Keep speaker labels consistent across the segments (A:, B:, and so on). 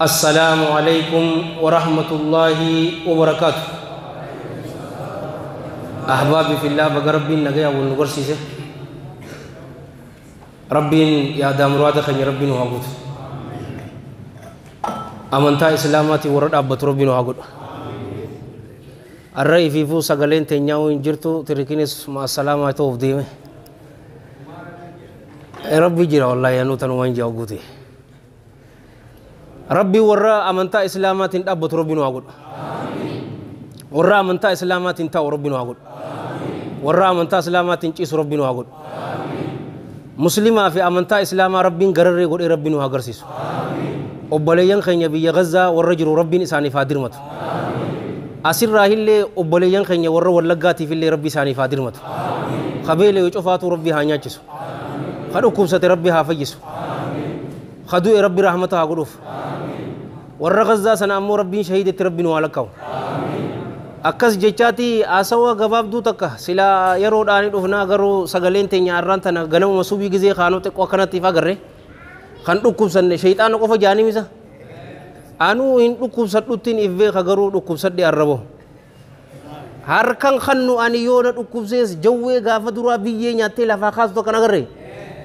A: السلام عليكم ورحمة الله وبركاته. أحبابي في الله بقربين نجايا والنقرسيسه ربين يا دام رواد خني ربين وعبود أمنتا إسلاماتي ورد أبت ربين وعبود الرأي في فو سجلين تنياو إنجرتو تركينس مع السلامة توف ديمه ربي جرا والله يا نوتن وين جاوبتي ربي ورا أمنتا إسلامات أبت ربي نواقول ورا أمنتا إسلامات تاو ربي نواقول ورا أمنتا إسلامات تشيس ربي نواقول مسلمة في أمنتا إسلام ربي قرر يقول ربي نواقرسيس أبليان خين يبي غزة والرجل ربي إنسان فادر مت أسير راهيل أبليان خين ورا ولقاتي في اللي ربي ساني فادر مت قبيلة يشوفاتو ربي هانياتشسو خدو كوبسة ربي هافيسو خدو ربي رحمتها قلوف ورا غزة سنا أمو ربي شهيدة ربي نوالكاو أكس جتاتي أسوا جواب دو تك سلا يرود آني دفنا غرو سجلين تنياران تنا غنم مسوبي جزء خانو تك وكنا تيفا غره خان دكوب سن شيطان كوفا جاني ميزا أنو إن دكوب سدوتين إفه خغرو دكوب سد أربو هركان خنو آني يونا دكوب سيس جوه غافة درا بيجي نياتي لفاخاس تو كنا غره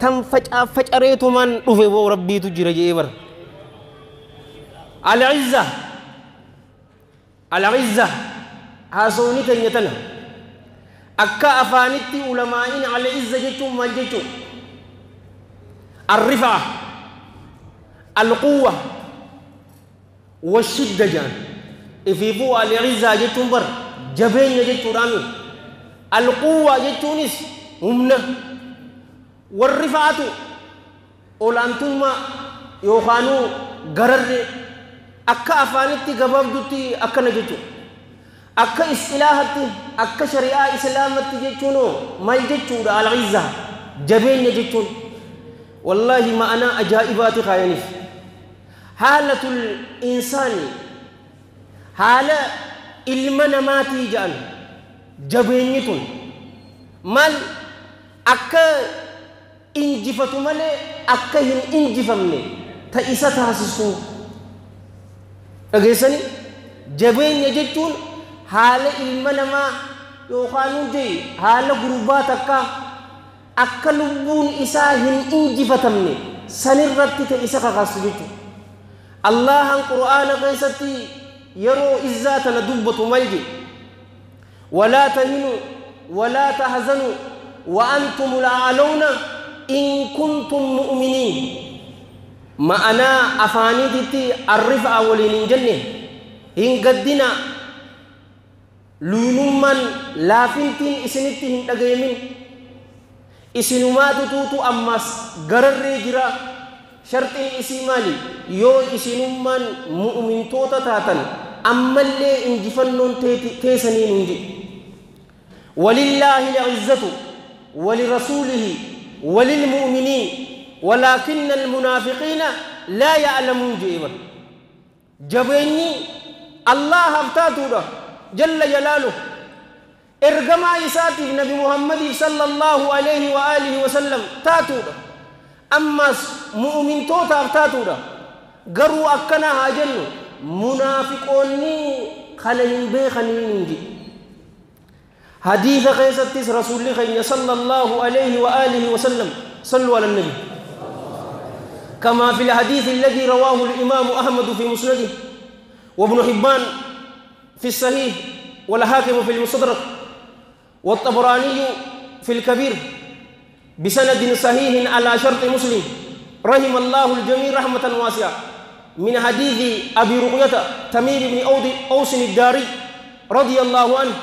A: تم فجأة فجأة ريتو من دفه بو ربي تجري جيبر العزة العزة هاسوني كنيتنا أكا أفانتي علماء على عزة جتو ما جتو الرفعة القوة والشدة جان إفيفو على عزة جتو بر جبين جتو رامي القوة جتو نس همنا والرفعة أولانتما يوخانو غرر أكا أفانتي غباب دوتي أكا نجتو أكا إسلاحتي أكا شريعة إسلامتي جتونو ما جتو العزة جبين جتون والله ما أنا أجائباتي خاينف حالة الإنسان حالة إلمنماتي جان جبين مال أكا injifatu malee akka hin injifamne ta isa taasisu dhageessani jabeenya jechuun haala ilma namaa yookaan jee haala gurbaa takka akka lubbuun isaa hin injifatamne sanirratti ta isa kakaasu jechuudha. Allahan qur'aana keessatti yeroo izzaa tana dubbatu maal jedhe walaa tahinuu walaa tahzanuu wa antumul a'lawna إن كنتم مؤمنين ما أنا أفانيتي الرفعة ولين جنة إن قدنا لونمان لافنتين إسنتين تقيمين إسنمات توتو أماس قرر جرا شرط إسمالي يو إسنمان مؤمن توتا تاتن أما اللي إنجفنون تيسنين نجي ولله العزة ولرسوله وللمؤمنين ولكن المنافقين لا يعلمون جيبا جبيني الله افتاتوده جل جلاله ارجما يساتي نبي محمد صلى الله عليه وآله وسلم تاتوده أما مؤمن توتا افتاتوده قروا أكنا هاجنو منافقوني خلين بيخنين جي حديث قيستس رسول الله صلى الله عليه وآله وسلم صلوا على النبي كما في الحديث الذي رواه الإمام أحمد في مسنده وابن حبان في الصحيح والحاكم في المستدرك والطبراني في الكبير بسند صحيح على شرط مسلم رحم الله الجميع رحمة واسعة من حديث أبي رقية تميم بن أوس الداري رضي الله عنه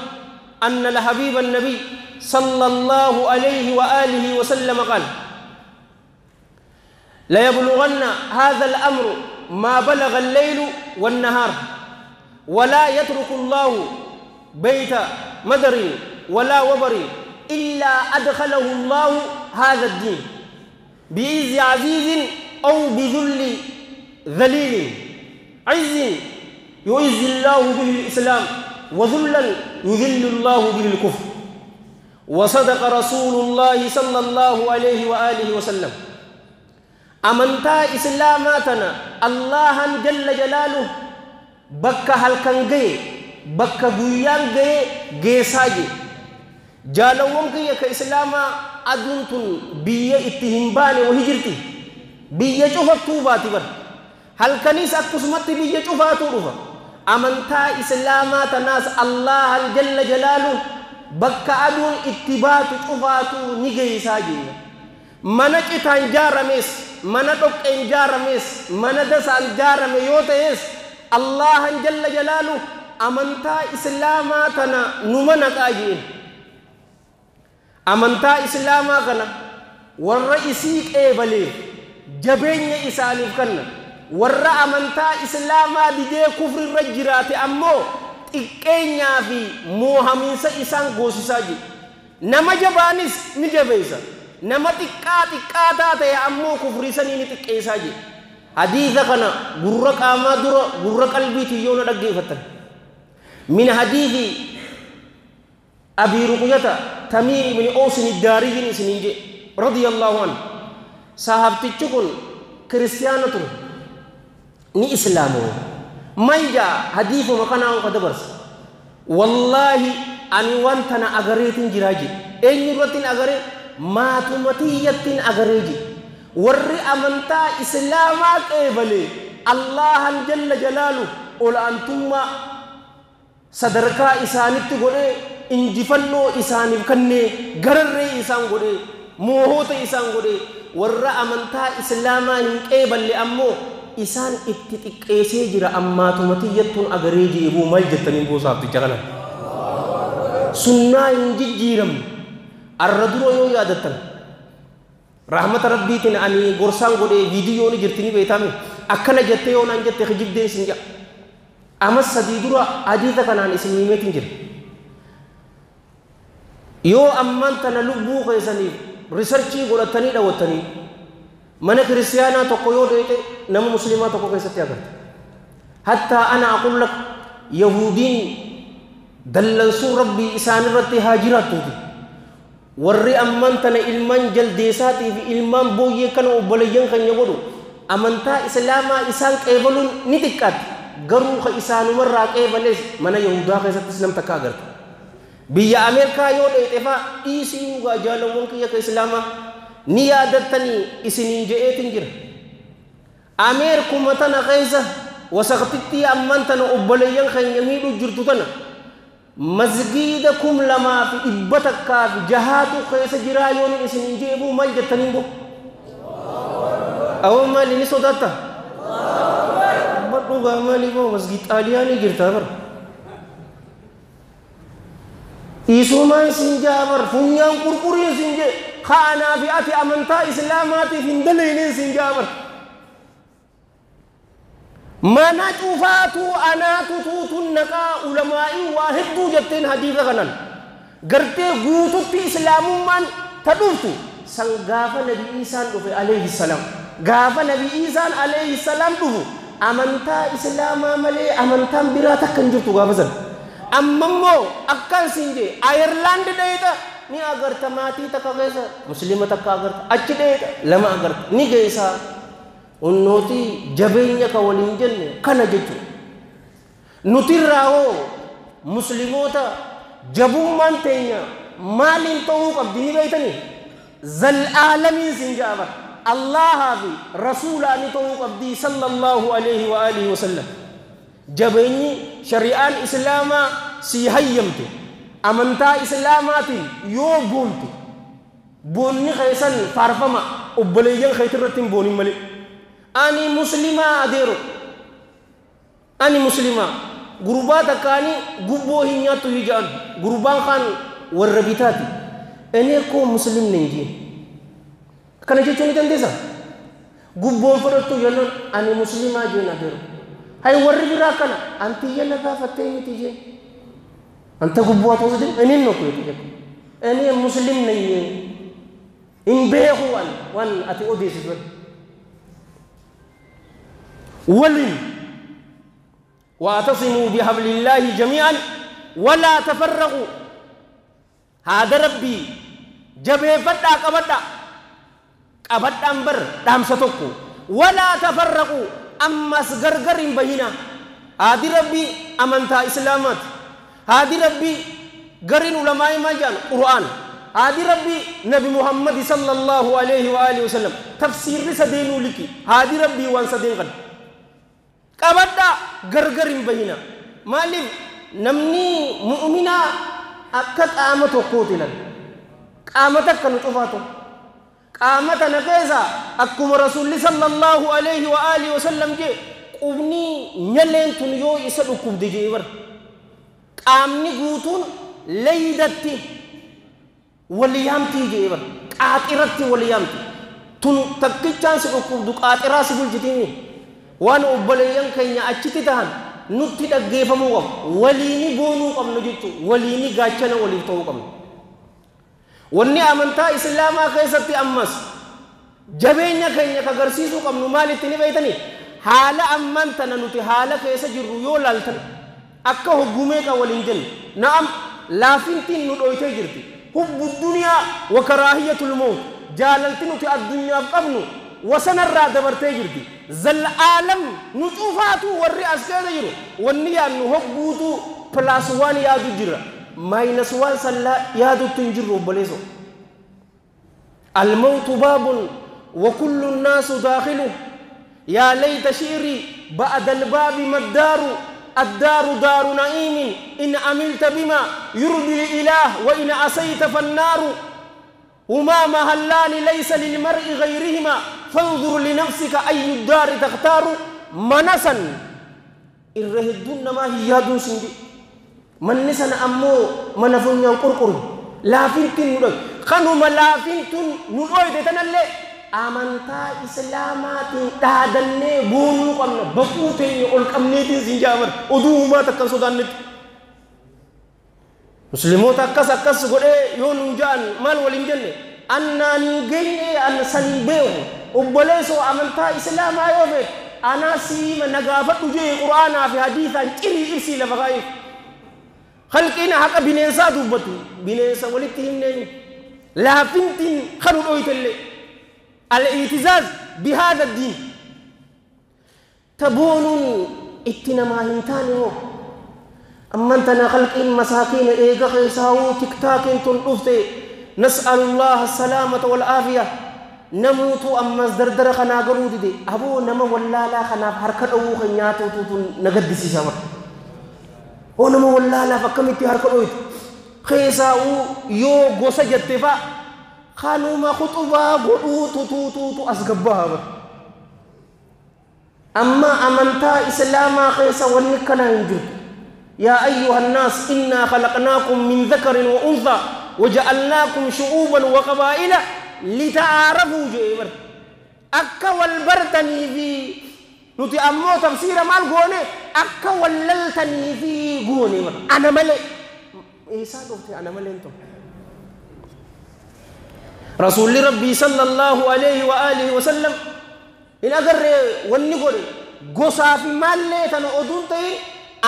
A: أن الحبيب النبي صلى الله عليه وآله وسلم قال ليبلغن هذا الأمر ما بلغ الليل والنهار ولا يترك الله بيت مدر ولا وبر إلا أدخله الله هذا الدين بعز عزيز أو بذل ذليل عز يعز الله به الإسلام وذلا يذل الله به الكفر. وصدق رسول الله صلى الله عليه وآله وسلم. Amantaa islaamaa tana Allahan jalla jalaaluhu bakka halkan gaye bakka guyyaan gaye geessaa jee. Jaalawwan kiyya ka islaamaa aduun tun biyya itti hin baane wahi jirti. Biyya cufattuu baati bar. Halkanis akkasumatti biyya cufaatuu dhufa. Amantaa islaamaa tanaas Allahan jalla jalaaluhu bakka aduun itti baatu cufaatuu ni geessaa jee. Mana citaan jaarames, mana dhoqqeen jaarames, mana dasaan jaarame yoo ta'es Allahan jalla jalaaluhu amantaa islaamaa tana numa naqaa jeen. Amantaa islaamaa kana warra isii qeebaleef jabeenya isaaniif kenna. Warra amantaa islaamaa didee kufri irra jiraate ammoo xiqqeenyaa fi moohaminsa isaan goosisaa jiru. Nama jabaanis ni jabeessa. Nama xiqqaa xiqqaataa ta'e ammoo kufrii sanii ni xiqqeessaa jiru. Hadiisa kana gurra qaamaa dura gurra qalbiitiin yoo na dhaggeeffattan. Min hadiisi Abii Ruqyata Tamiim ibn Oosin Daariyyiin isiniin jedhe radiyallahu anhu. Sahabtichi kun kiristiyaana ture. Ni islaamoo. Mal jaa hadiisuma kanaan ka dabarsa. Wallaahi ani waan tana agareetiin jiraa jedhe. Eenyu irrattiin agaree? Maatuma tiyyattiin agaree jedhe. Warri amantaa islaamaa qeebalee Allahan jalla jalaalu ol'aantummaa sadarkaa isaanitti godhee injifannoo isaaniif kennee gararree isaan godhee moohota isaan godhee warra amantaa islaamaa hin qeeballe ammoo isaan itti xiqqeessee jira ammaatuma tiyyattuun agaree jeebuu maal jettaniin boosaafticha kana. Sunnaa hin jijjiiramne arra dura yoo yaadattan rahmata rabbiitiin ani gorsaan godhee viidiyoo ni jirti ni beekame akkana jettee yoo naan jette kijibdeen sin jedha. Amas sadii dura hadiisa kanaan isin himeetiin jira. Yoo ammaan tana lubbuu keessaniif risarchii godhatanii dhawwattanii mana kiristiyaanaa tokko yoo dheete nama musliimaa tokko keessatti agarta. Hattaa ana aqul lak yahuudiin dallansuu rabbii isaan irratti haa jiraattuuti. Warri ammaan tana ilmaan jaldeessaatii fi ilmaan booyyee kana obboleeyyan keenya godhu amantaa islaamaa isaan qeebaluun ni xiqqaatti. Garuu ka isaanumarraa qeebalees mana yahudaa keessattis nam takka agarta. Biyya Ameerikaa yoo dheete faa dhiisii dhugaa jaalawwan kiyya ka islaamaa ni yaadattanii isiniin je'eetin jira. Ameerikuma tana keessa wasaqtittii ammaan tana obboleeyyan keenya miidhuu jirtu tana masgiida 2106 keessa jiraa yoo nu isiniin je'eebuu maal jettaniin boo? Awwa maali ni sodaatta? Dhugaa maali boo masgiid xaaliyaanii jirtaa bara. Isumaan sin jaa bar funyaan qurquriin sin jee kaanaa fi ati amantaa islaamaatiif hin dalayneen sin jaa bar. Mana cufaatu anaatu tuutun naqaa ulamaa'ii waa hedduu jetteen hadiisa kanan. Gartee guututti islaamummaan ta dhuftu san gaafa Nabi Iisaan dhufe alayhi salaam. Gaafa Nabi Iisaan alayhi salaam dhufu amantaa islaamaa malee amantaan biraa takka hin jirtu gaafa sana. Amma immoo akkan siin jee Ayerlaand dheeta ni agarta maatii takka keessa musliima takka agarta achi dheeta lama agarta ni geessaa. Unnootii jabeenya ka waliin jenne kana jechuudha. Nutirraa hoo musliimoota jabummaan teenya maaliin ta'uu qabdi ni beektanii? Zal'aalamiin siin ja'a bara. Allahaa fi rasuulaani ta'uu qabdi sallallahu alaihi wa alihi wa sallam. Jabeenyi shari'aan islaamaa sii hayyamte amantaa islaamaatiin yoo boonte boonni keessan faarfama obboleeyyan keetirratti hin boonin malee. Ani muslimaa adeero ani muslimaa gurbaa takkaanii gubboo hin nyaattu hijaan gurbaan kaan warra bitaati inni koo muslimni hin jeen akkana jechuun ni dandeessa gubboon fudhattu jennaan ani muslimaa jeen adeero hay warri biraa kana anti yalla gaafattee miti jeen anta gubboo atoo jedhe inni nokku jedhe inni muslimni hin beeku waan ati odeessitu. ولن واعتصموا بحبل الله جميعا ولا تفرقوا. هذا ربي جبه فدا قبدا Qabadhaan bar dhaamsa tokko. Walaa tafarraquu, ammas gargar hin bahina. Haadi Rabbii amantaa Islaamaati. Haadi Rabbii gariin ulamaa'ii maal jedhan? Qur'aana. Haadi Rabbii Nabi Muhammad sallallahu alaihi wa alihi wasallam. Tafsiirri sadeenuu liki. Haadi Rabbii waan sadeen kana. Qabadhaa, gargar hin bahina. Maaliif? Namni mu'uminaa akka qaama tokkooti lan. Qaama takka nu cufaatu. Qaama tana keessa akkuma Rasuulli sallallahu alaihi wa alihi wasallam jee, qubni nyaleen tun yoo isa dhukkubde jee bar. Qaamni guutuun leeydatti waliyaamtii jee bar. Qaaxiratti waliyaamti. Tun takkichaan si dhukkubdu qaaxiraa si bulchitiini. Waan obboleeyyan keenya achitti tahan nutti dhaggeeffamuu qabu. Waliini boonuu qabnu jechuudha. Waliini gaachana waliif ta'uu qabnu. Wanni amantaa Islaamaa keessatti ammas jabeenya keenya ka agarsiisuu qabnu maalitti ni beektanii? Haala ammaan tana nuti haala keessa jirru yoo laaltan akka hoggumee qa waliin jennu. Na'am, laafintiin nu dhoytee jirti. Hubbu duniyaa wa karaahiyatul mawt. Jaalalti nuti addunyaaf qabnu wasanarraa dabartee jirti. Zal'aalam nu cufaatu warri as keessa jiru. Wanni yaadnu hogguutu plus waan yaadu jira. Minus waan sallaa yaadutti hin jirru obboleessoo. Almawtu baabun wa kullu nnaasu daakhilu. Yaa layta shi'rii ba'da albaabi maddaaru. الدار دار نعيم إن عملت بما يرضي الإله وإن عصيت فالنار. هما مهلان ليس للمرء غيرهما فانظر لنفسك أي الدار تختار. منسا الرهدون ما هي يادون سندي. من نسن أمو منفون ينقرقر لا فنتن نلوي خنو ما لا فنتن نلوي تتنالي amantaa Islaamaatiin dhaadannee boonuu qabna. Baquu teenya ol qabneetiin siin jaamar oduu uumaa takkan sodaannetti. Musliimoota akkas akkas godhee yoo nuun ja'an maal waliin jenne? Annaan hin geenye, an san hin beeku. Obboleessoo, amantaa Islaamaa yoo feete anaa siima nagaafadhu jee Qur'aanaa fi hadiisaan cirii ibsii lafa kaa'iif. Khalqiin haqa bineensaa dubbatu bineensa walitti himneen laafintiin kanu dhoytellee. Al-i'tizaaz bihaadha diin taboonuun itti namaa hin taane hoo amman tana khalqiin masaakiina eega keessaawuu tiktaakiin tun dhufte. Nas'alullaha salaamata wal aafiya. Namuutu ammas dardara kanaa galuu dide. Aboo, nama wallaalaa kanaaf harka dhowwuu kan nyaatuutu na gaddisiisa bara. Hoo nama wallaalaaf akkamitti harka dhoytu? Keessaawuu yoo gosa jette fa'a kanuma khuxubaa godhuutu tuutuutu as gabbaha bara. Amma amantaa Islaamaa keessa wanni kanaa hin jirtu. Yaa ayyuha nnaas innaa khalaqnaakum min dhakarin wa unthaa waja'alnaakum shu'uuban wa qabaa'ila lita'aarafuu jee bar. Akka wal bartanii fi nuti ammoo tafsiira maal goone? Akka wal laltanii fi goone bar. Ana malee eessaa dhufte ana malee hin ta'u? Rasuulli Rabbii sallallahu alaihi wa alihi wa sallam hin agarree wanni godhe gosaa fi maallee tana oduun ta'in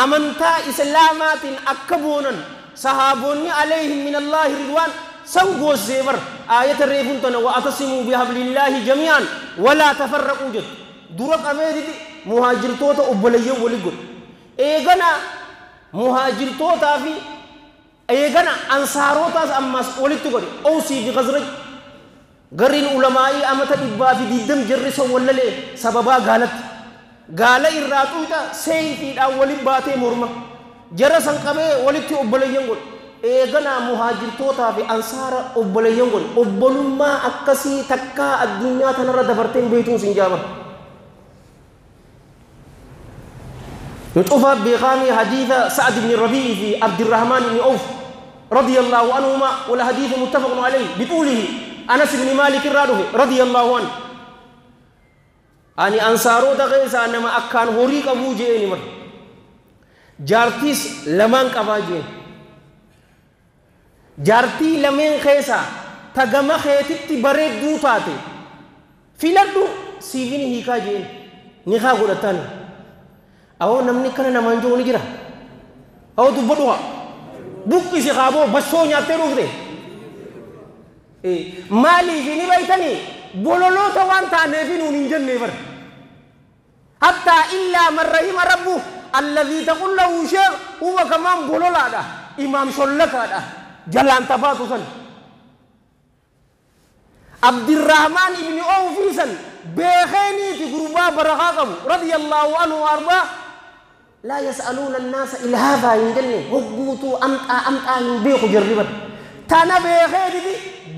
A: amantaa Islaamaatiin akka boonan sahaabonni alayhim min Allaahi ridwaan san goossee bar. Aayata reefun tana wa'atasimuu bihablillaahi jamii'an walaa tafarraquu jettu dura qabeetiti muhaajirtoota obboleeyyan wali godhe. Eegana muhaajirtootaa fi eegana ansaarotaas ammas walitti godhe, Owsii fi Khazraj. Gariin ulamaa'ii amata 120 jarri san wallalee sababaa gaalatti gaala irraa xuyxa seeyfiidhaan walin baatee morma jara san qabee walitti obboleeyyan godhe. Eeganaa muhaajirtootaa fi ansaara obboleeyyan godhe. Obbolummaa akkasii takkaa addunyaa tanarra dabarteen beektuun sin jaaban. نشوف بيقامي حديث سعد بن الربيع في عبد الرحمن بن عوف رضي الله عنهما، والحديث متفق عليه بطوله. أنس بن مالك الرادوه رضي الله عنه أني أنصارو دغيسا أنما أكان هوريك أبو جيني مر جارتيس لمان قبا جين جارتي لمن خيسا تغما خيتي بريد دوتاتي فيلدو سيفين هيكا جين نخا غدتاني. Awoo, namni kana namaan jiru ni jira. Awoo, dubbadhuha buqqisi kaaboo bashoo nyaattee dhufte. Maaliif ni beeytanii? Bololoota waan taaneefi nuun hin jenne bar. Hattaa illaa man rahima rabbu alladhii taqul lahu sheekh huwa kamaan bololaadha. Imaam shollakaadha. Jalaan tafaatu san. Abdirrahmaan ibni Awfii san beekeeniiti gurbaa barakaa qabu radiyallaahu anhu arbaa laa yas'aluuna annaasa ilhaafaa hin jenne hogguutuu amxaa amxaa hin beeku jarri bar. Tana beekeetiti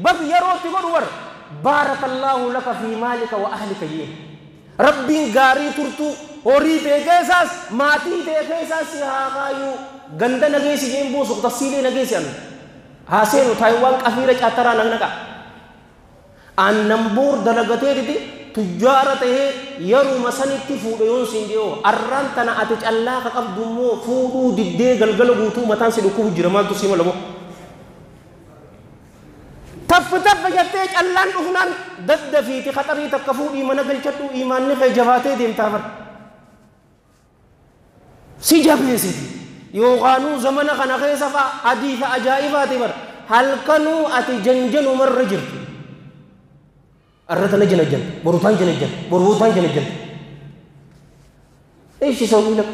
A: bag yerootti godhu bar baarakallaahu laka fi maalika wa ahlika jee. Rabbiin gaarii turtuu horii tee keessaas maatii tee keessaas si haa kaayuu ganda nageessi jeen buusu tafsiilee nageessi anu. Haa seenu taayiwaan qafiira caataraa naqnaqa. Aannan boor dalagateetiti tujjaara tahee yeruma sanitti fuudhe yoon siin jedhu arraan tana ati callaa ka qabdu immoo fuudhuu diddee galgala guutuu mataan si dhukkubu jira maaltu si mala moo. Taffi taffi jettee callaan dhufnaan daddafiiti khaxarii takka fuudhii mana galchadhu imaanni kee jabaatee deemtaa bar. Si jabeessiti yookaanuu zamana kana keessa fa'a hadiisa ajaa'ibaati bar halkanuu ati janjanumarra jirtu. Arra tana janajjan borutaan janajjan borutaan janajjan. Ishi sawwii lak.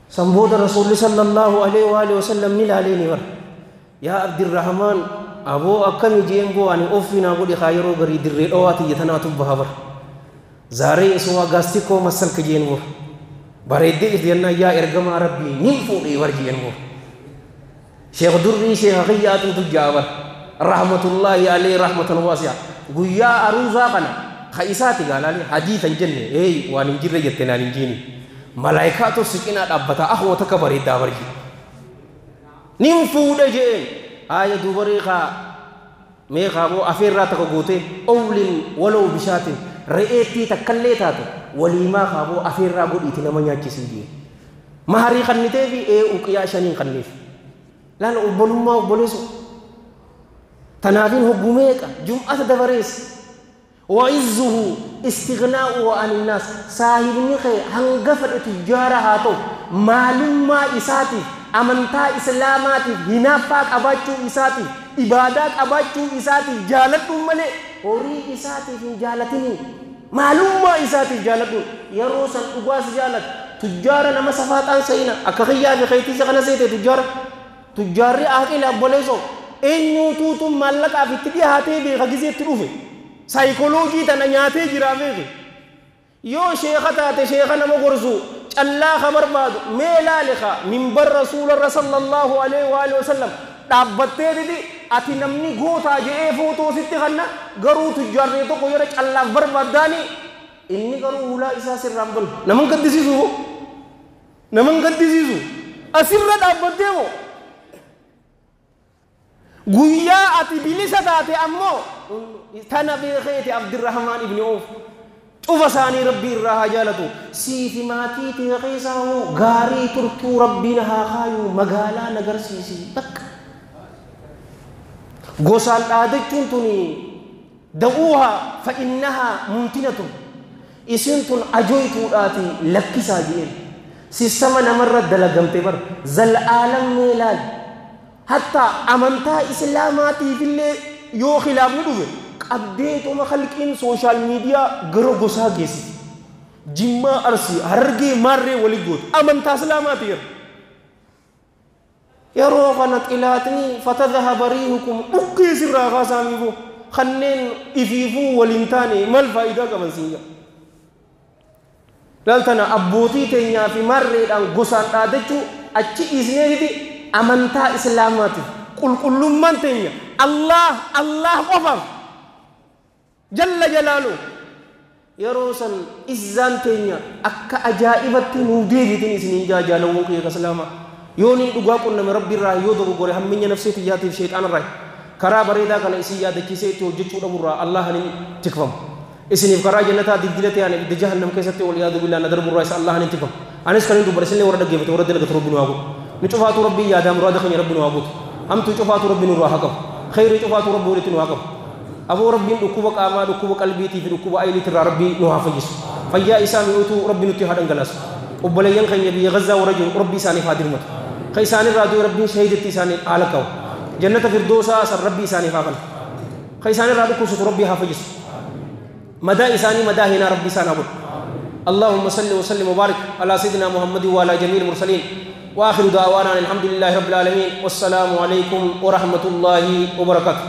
A: San booda rasuulli sallallahu alaihi wa alihi wasallam ni laaleeni bar. Yaa Abdirrahmaan aboo akkami jeen boo ani offi naa godhi kaa yeroo garii dirree dhawaa tiyya tanaatu baha bar. Zaaree isuma gaastikoo massalka jeen boo. Bareeddee jirti jennaan yaa ergamaa rabbii nin fuudhee bar jeen boo. Sheekh Durrii sheekha kiyyaatuutu jaa bar. Rahmatullaahi alayhi rahmatan waasi'a. Guyyaa aruuzaa kana ka isaati gaalaali hadiisa hin jenne eey waan hin jirre jette naan hin jiini. Malaayikaatu si cinaa dhaabbata ahoo takka bareeddaa bar jee. Nin fuudhe jeen. Haaya dubaree kaa mee kaa boo afeerraa takka gootee owlin walow bishaatin re'eettii takkallee taatu waliimaa kaa boo afeerraa godhiiti nama nyaachisii jee. Maharii kanniteefi ee uqiyaa shaniin kanneef. Laala obbolummaa obboleessu. Tanaafin hogguu meeqa jum'ata dabarees. Wa'izzuhu istighnaa'uhu anin naas saahibni kee hanga fedhe tujjaara haa ta'u maalummaa isaatiif amantaa islaamaatiif hinaaffaa qabaachuu isaatiif ibaadaa qabaachuu isaatiif jaaladhuun malee horii isaatiif hin jaalatini maalummaa isaatiif jaaladhuun yeroo san dhugaas jaalata tujjaara nama safaaxaan seena akka kiyyaa fi keetiisa kana seete tujjaara tujjaarri aaqila obboleessoo eenyuutuutu maallaqaaf itti dhiyaatee beeka gizeetti dhufe saayikoloojii tana nyaatee jiraa beeke yoo sheeka taate sheeka nama gorsu callaa ka barbaadu mee laali ka minbar rasuularra sallallahu alaihi wa alihi wasallam dhaabbattee didi ati namni gootaa je'ee footoo sitti kanna garuu tujjaarree tokko yeroo callaaf barbaaddaani inni garuu hulaa isaa sirraan banu naman gaddisiisu naman gaddisiisu asirra dhaabbattee moo guyyaa ati bilisa taate ammoo tana beekeeti Abdirrahmaan ibni Awf cufa isaanii rabbii irraa haa jaalatu siifi maatii tee keessaa hoo gaarii turtuu rabbiin haa kaayuu magaalaa nagarsiisi bakka gosaan dhaadachuun tuni da'uuhaa fa innahaa muntinatun isin tun ajoytuudhaati lakkisaa jeen sistama namarra dalagamte bar zal'aalam mee laal hatta amantaa islaamaatiifillee yoo khilaafni dhufe qabdeetuma khalqiin sooshaal miidiyaa gara gosaa geessiti. Jimmaa Arsii Harargee Maarree walii gootu amantaa islaamaati yeroo. Yeroo kana xilaatni fatadhahaba riihukum dhukkee sirraa kaasaamiifuu kanneen ifiifuu waliin taane maal faayidaa qaban siin jedha. Laal tana abbootii teenyaa fi maarreedhaan gosaan dhaadachuu achi dhiisneetiti amantaa islaamaatiif qulqullummaan teenya Allah Allah qofaaf jalla jalaalu yeroo san izzaan teenya akka ajaa'ibatti nuu deebitin isiniin jaalawwan kiyya islaamaa yoo niin dhugaa qunname rabbi irraa yoo dogoggore hamminya nafsee tiyyaatiif sheexaan irraa karaa bareedaa kana isin yaadachiisee itti hojjechuu dhaburraa Allahan hin tikfamu isiniif karaa jannataa diddila ta'an ibidda jahannam keessatti wal yaadu billaa na darburraa isa Allahan hin tikfamu anis kan hin dubbadhe isinillee warra dhaggeeffate warra dalagatu rabbi nu haa godhu ni cufaatu rabbii yaadaa muraada keenya rabbi nu haa guutu hamtuu cufaatu rabbi nurraa haa qabu khayrii cufaatu rabbi walitti nu haa qabu aboo rabbiin dhukkuba qaamaa dhukkuba qalbiitii fi dhukkuba ayiliitirraa rabbii nu haa fayyisu fayyaa isaa mi'uutuu rabbi nutti haa dhangalaasu obboleeyyan keenya biyya Gazaa warra jiru rabbi isaaniif haa dirmatu ka isaanirraa du'e rabbiin shahiidatti isaanii haa lakkaa'u jannata firdoosaa san rabbi isaaniif haa kanu. Ka isaan irraa dhukkubsatu Rabbii haa fayyisu. Madaa isaanii madaa hinaa Rabbii isaan haa godhu. اللهم صل وسلم وبارك على سيدنا محمد وعلى جميع المرسلين. وآخر دعوانا الحمد لله رب العالمين، والسلام عليكم ورحمة الله وبركاته.